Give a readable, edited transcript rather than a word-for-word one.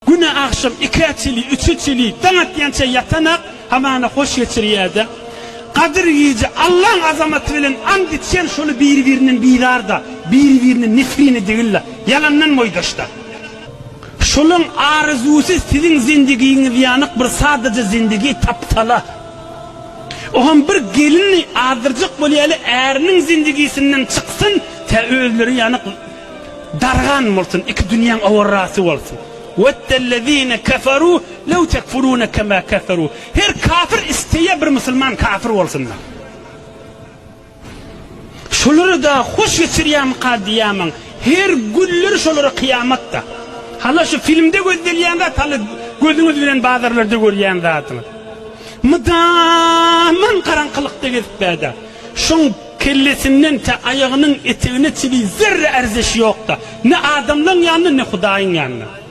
Güne agşam ikä çili, üçe çili, daň atýança ýatanak, hamana hoş geçirýär-de. Gadyr gije Allaň azamaty bilen ant içýän şoly biri-birinden bizar-da, biri-birine nefrin edigil-de, ýalandan boýdaş-da. Şolaň arzuwsy siziň zendigiňiz ýanyk bir sadaja zendigi tapsala. Oňam bir gelini azdyrjak bolýaly äriniň zendigisinden çyksyn, tä özleri ýanyk Dargan bolsun, iki dünýäň owarrasy bolsun. Weddellezine keferu lew tekfurune kema keferu. Her kafir isleýär bir musulman kafir bolsun-da. Şolara-da hoş geçirýärmika diýýärmiň? Her günleri şolara kyýamat-da. Hala şu filmde gözdelýän zat, hala gözüňiz bilen bazarlarda görýän zadyňyz. Mydaman garaňkylykda gezip bä-de. Şoň Kellesinden tä aýagynyň etegine çili zerre ärzeşi ýokda. Ne adamlaň ýanynda, ne Hudaýyň ýanynda.